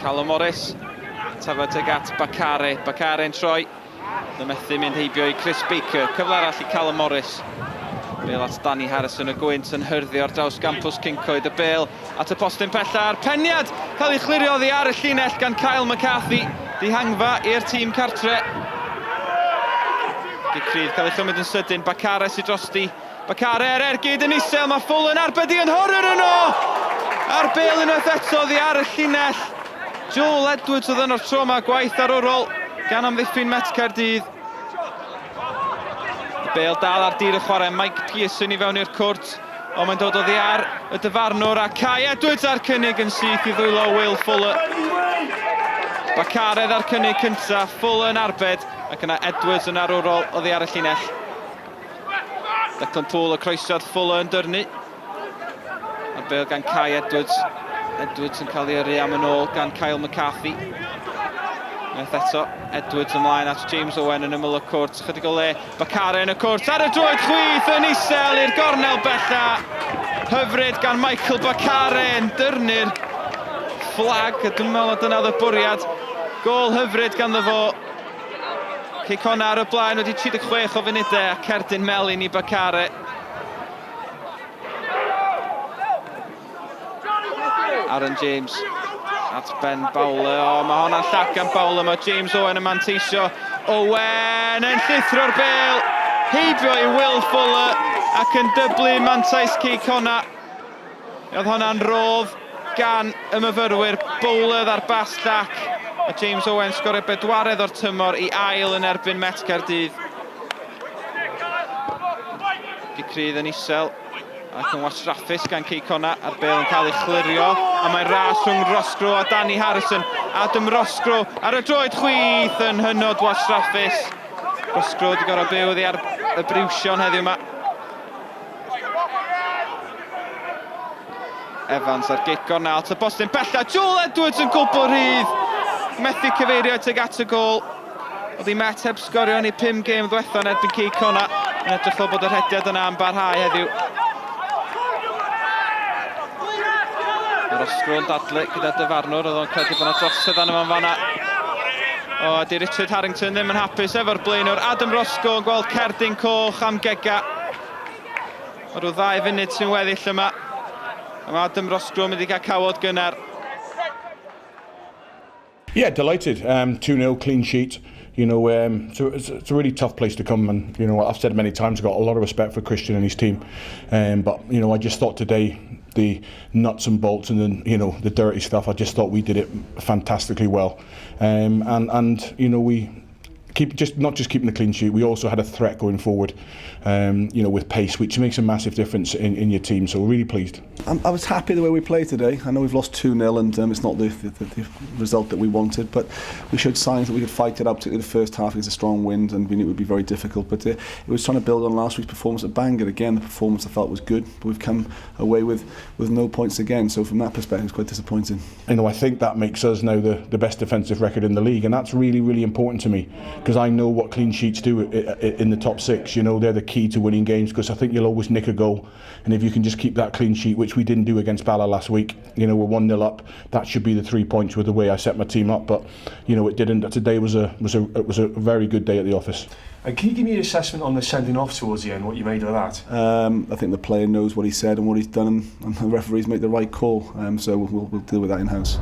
Callum Morris, tafod tuag at Bakare. Bakare yn troi, yn methu mynd heibio i Chris Baker. Cyfle arall i Callum Morris. Bel at Danny Harrison, y gwynt yn hyrddio ar draws gampws Cyncoed. Y bel at y postyn pella a'r peniad cael ei chlirio oddi ar y llinell gan Kyle McCarthy. Dihangfa i'r tîm cartre. Gic rhydd cael ei chymryd yn sydyn. Bakare sydd drosti. Bakare ar ergyd yn isel. Mae Fuller yn arbed i yn horror yno! A'r bel unwaith eto oddi ar y llinell. Joel Edwards oedd yno'r tro yma, gwaith arwrol gan amddiffyn Met Caerdydd. Y bel dal ar dir y chwarae, Mike Pearson i fewn i'r cwrt, ond mae'n dod oddi ar y dyfarnwr a Kai Edwards ar cynnig yn syth i ddwylo Will Fuller. Bacaredd ar cynnig cyntaf, Fuller yn arbed, ac yna Edwards yn arwrol oddi ar y llinell. Declan Poole y croesiad, Fuller yn dyrnu. A'r bel gan Kai Edwards. Edwards yn cael ei yrru am yn ôl gan Kyle McCarthy. Unwaith eto, Edwards ymlaen at James Owen yn ymyl y cwrt. Chydig o le, Bakare yn y cwrt. Ar y droed chwith yn isel i'r gornel bella. Hyfryd gan Michael Bakare yn dyrnu'r fflag. Dwi'n meddwl na dyna oedd y bwriad. Gôl hyfryd ganddo fo. Cei Connah ar y blaen wedi 36 o funudau a cerdyn melyn i Bakare. Aaron James at Ben Bowler. O, mae honna'n llac gan Bowler. Mae James Owen yn manteisio. Owen yn llithro'r bel. Heibio i Will Fuller ac yn dyblu mantais Cei Connah. Oedd honna'n rodd gan y myfyrwyr. Bowler ar bas llac. A James Owen sgorio bedwaredd o'r tymor i ail yn erbyn Met Caerdydd. Gic rydd yn isel ac yn wastraffus gan Cei Connah a'r bêl yn cael ei chlirio a mae'n ras rhwng Roscrow a Danny Harrison. Adam Roscrow ar y droed chwith yn hynod wastraffus. Roscrow wedi gorfod byw oddi ar y briwsion heddiw yma. Evans ar gic gornel at y bostyn bella. Joel Edwards yn gwbl rhydd. Methu cyfeirio tuag at y gôl. Oedd i Met heb sgorio yn ei 5 gêm ddwetha yn erbyn Cei Connah. Yn edrych fel bod y rhediad yna yn barhau heddiw. Mae'r Osgro yn dadlu gyda dyfarnwr, oedd o'n credu bod yna drosedd arno fo'n fanna. O, di Richard Harrington ddim yn hapus efo'r blaenwr. Adam Roscoe yn gweld cerdyn coch am Gega. Mae rhyw ddau funud sy'n weddill yma. A mae Adam Roscoe yn mynd i gael cawod gynnar. Yeah, delighted. 2-0 clean sheet. You know, so it's a really tough place to come, and you know, I've said many times, I've got a lot of respect for Kristian and his team, but you know, I just thought today the nuts and bolts and the, you know, the dirty stuff, I just thought we did it fantastically well, and you know, we keep just not just keeping the clean sheet, we also had a threat going forward, you know, with pace, which makes a massive difference in your team. So we're really pleased. I was happy the way we played today. I know we've lost 2-0 and it's not the result that we wanted, but we showed signs that we could fight it up, particularly the first half against a strong wind, and we knew it would be very difficult. But it was trying to build on last week's performance at Bangor. Again, the performance I felt was good, but we've come away with no points again. So from that perspective, it's quite disappointing. You know, I think that makes us now the best defensive record in the league, and that's really, really important to me, because I know what clean sheets do in the top six. You know, they're the key to winning games, because I think you'll always nick a goal, and if you can just keep that clean sheet, which we didn't do against Bala last week, you know, we're 1-0 up. That should be the 3 points with the way I set my team up, but you know, it didn't. Today was a very good day at the office. And can you give me your assessment on the sending off towards the end, what you made of that? I think the player knows what he said and what he's done, and the referees make the right call, so we'll deal with that in-house.